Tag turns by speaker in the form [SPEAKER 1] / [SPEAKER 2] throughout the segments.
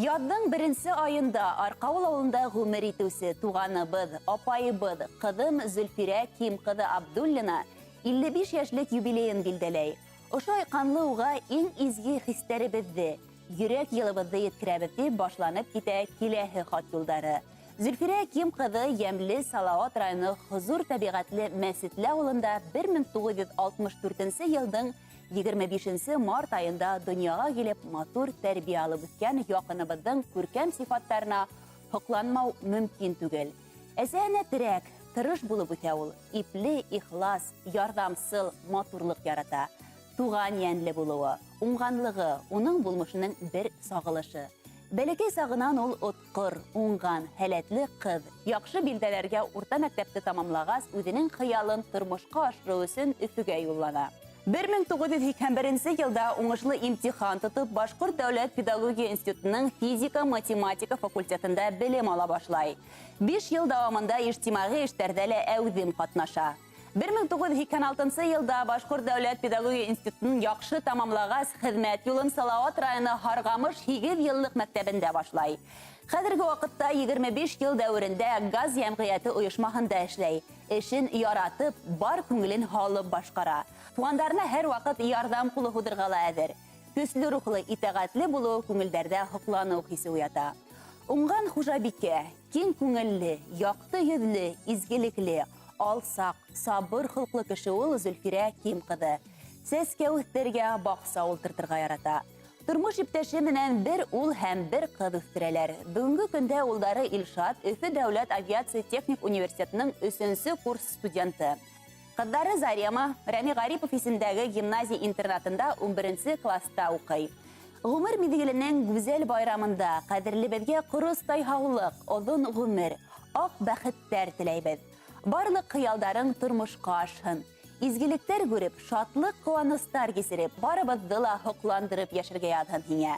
[SPEAKER 1] Яҙҙың беренсе айында Арҡауыл ауылында ғүмер итеүсе туғаныбыҙ, апайыбыҙ, ҡыҙым Зөлфирә Ким ҡыҙы Абдуллина 55 йәшлек юбилейын билдәләй. Ошо айҡанлы уға иң изге хистәребеҙҙе, йөрәк йылыбыҙҙы еткерәбеҙ тип башланып китә киләһе хат юлдары. Зөлфирә Ким ҡыҙы йәмле Салауат районы хозур тәбиғәтле Мәсетле ауылында 1964 йылдың 25 март айында донъяға килеп матур тәрбиә алып үҫкән яҡыныбыҙҙың күркәм сифаттарына һоҡланмау мөмкин түгел. Әсәһенә терәк, тырыш булып үҫә ул. Ипле, ихлас, ярҙамсыл, матурлыҡ ярата. Туған йәнле булыуы, уңғанлығы уның булмышының бер сағылышы. Бәләкәй сағынан ул отҡор, уңған, һәләтле ҡыҙ. Яҡшы билдәләргә урта мәктәпте тамамлағас, үҙенең хыялын тормошҡа ашырыу өсөн Өфөгә юллана. 1981 йылда уңышлы имтихан тотоп, Башҡорт дәүләт педагогия институтының физика-математика факультетында белем ала башлай. 5 йыл дауамында ижтимағи эштәрҙә лә әүҙем ҡатнаша. 1986 йылда Башҡорт дәүләт педагогия институтын яҡшы тамамлағас, хеҙмәт юлын Салауат районы Һарғамыш 8 йыллыҡ мәктәбендә башлай. Хәҙерге ваҡытта 25 йыл дәүерендә газ йәмғиәте ойошмаһында эшләй. Эшен яратып, бар күңелен һалып башҡара. Туғандарына һәр ваҡыт ярҙам ҡулы һуҙырға ла әҙер. Көслө рухлы, итәғәтле булыуы күңелдәрҙә һоҡланыу хисе уята. Уңған хужабикә, киң күңелле, яҡты йөҙлө, изгелекле, алсаҡ, сабыр холҡло кеше ул Зөлфирә Ким ҡыҙы. Сәскә үҫтерергә, баҡса ултыртырға ярата. Тормош иптәше менән бер ул һәм бер ҡыҙ үҫтерәләр. Бөгөнгө көндә улдары Илшат Өфө дәүләт авиация техник университетының 3-нсе курс студенты. Ҡыҙҙары Зарема Рәми Ғарипов исемдәге гимназия интернатында 11-нсе класста уҡый. Ғүмер миҙгеленең гүзәл байрамында ҡәҙерлебеҙгә ҡоростай һаулыҡ, оҙон ғүмер, аҡ бәхеттәр теләйбеҙ. Барлыҡ хыялдарың тормошҡа ашһын. Изгелектәр күреп, шатлыҡ ҡыуаныстар кисереп, барыбыҙҙы ла һоҡландырып йәшәргә яҙһын һиңә.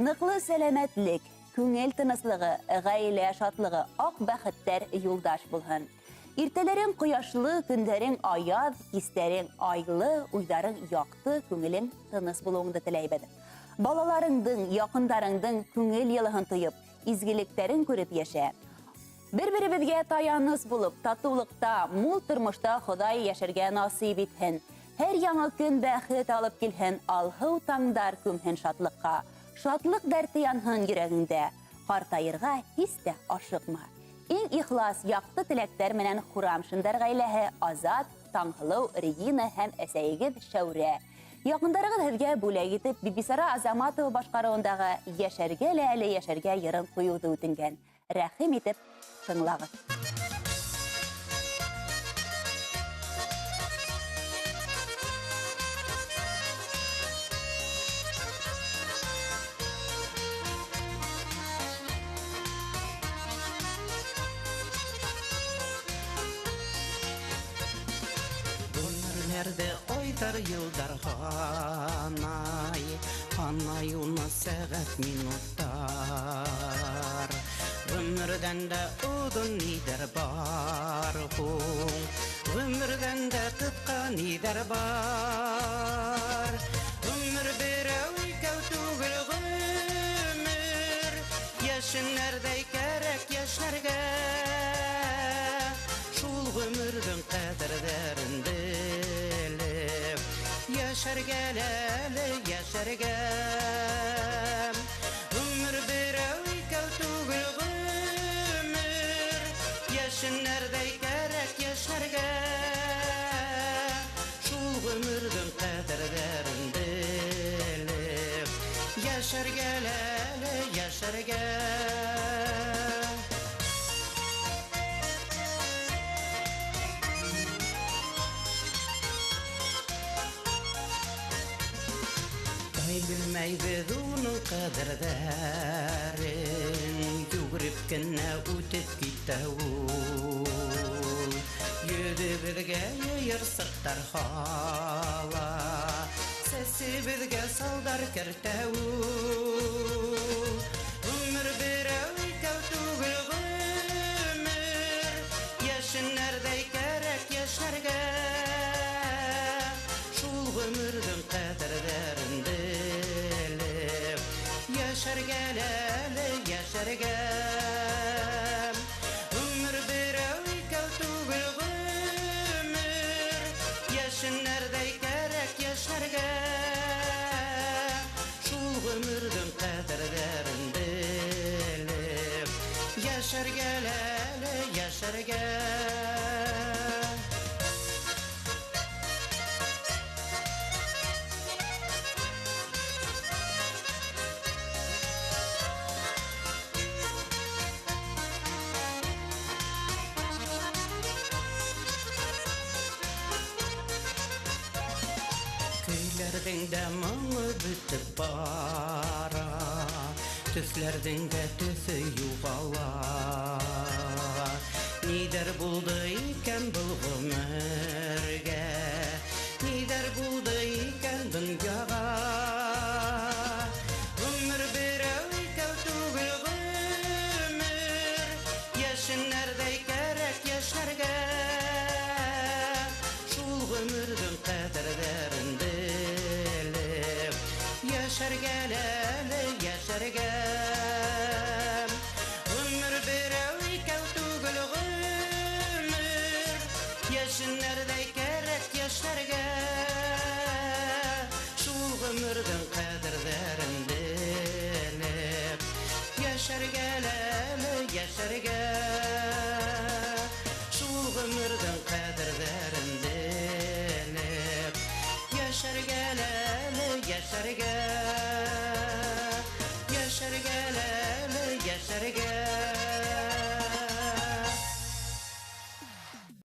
[SPEAKER 1] Ныҡлы сәләмәтлек, күңел тыныслығы, ғаилә шатлығы, аҡ бәхеттәр юлдаш булһын. Иртәләрең ҡояшлы, көндәрең аяҙ, кистәрең айлы, уйҙарың яҡты, күңелең тыныс булыуыңды теләйбеҙ. Балаларыңдың, яҡындарыңдың күңел йылыһын тойоп, изгелектәрен күреп йәшә. Бер-беребеҙгә таяныс булып, татыулыҡта, мул тормошта Хоҙай йәшәргә насип итһен. Һәр яңы көн бәхет алып килһен, алһыу таңдар күмһен шатлыҡҡа. Шатлыҡ дәрте янһын йөрәгеңдә. Ҡартайырға һис тә ашыҡма. Иң ихлас, яҡты теләктәр менән Хурамшиндар ғаиләһе Азат, Таңһылыу, Регина һәм әсәйегеҙ Шәүрә. Яҡындарығыҙ һеҙгә бүләк итеп Бибисара Азаматова башҡарыуындағы «Йәшәргә лә әле йәшәргә» йырын ҡуйыуҙы үтенгән. Рәхим итеп тыңлағыҙ.
[SPEAKER 2] Ғүмерҙәрҙе айҙар, йылдар һанай, һанай уны сәғәт, минуттар. Ғүмерҙән дә оҙон ниҙәр бар һуң, ғүмерҙән дә ҡыҫҡа ниҙәр бар. Ғүмер берәү икәү түгел ғүмер, йәшенәрҙәй кәрәк йәшнәргә. Шул ғүмерҙең ҡәҙерҙәрен белеп, йәшәргә лә әле йәшәргә. Ғүмер берәү икәү түгел ғүмер, йәшенәрҙәй кәрәк йәшнәргә. Шул ғүмерҙең ҡәҙерҙәрен белеп, йәшәргә лә әле йәшәргә. Ай белмәйбеҙ уның ҡәҙерҙәрен, йүгереп кенә үтеп китә ул. Йөҙөбөҙгә йыйырсыҡтар һала, сәсебеҙгә салдар кәртә ул. Ғүмер берәү икәү түгел ғүмер, йәшенәрҙәй кәрәк йәшнәргә. Шул ғүмерҙең ҡәҙерҙәрен белеп, йәшәргә лә әле яшәргә. Ғүмер берәү икәү түгел ғүмер, йәшенәрҙәй кәрәк йәшнәргә. Шул ғүмерҙең ҡәҙерҙәрен белеп, йәшәргә әле, йәшәргә. Көйләрҙең дә моңо бөтөп бара, төҫләрҙең дә төҫө юғала. Ниҙәр булды икән был ғүмергә, ниҙәр булды икән донъяға? Ғүмер берәү икәү түгел ғүмер, йәшенәрҙәй кәрәк йәшнәргә. Шул ғүмерҙең ҡәҙерҙәрен белеп, йәшәргә әле, йәшәргә. Ғүмер берәү икәү түгел ғүмер, йәшенәрҙәй кәрәк йәшнәргә. Шул ғүмерҙең ҡәҙерҙәрен белеп, йәшәргә әле, йәшәргә. Шул ғүмерҙең ҡәҙерҙәрен белеп, йәшәргә әле, йәшәргә.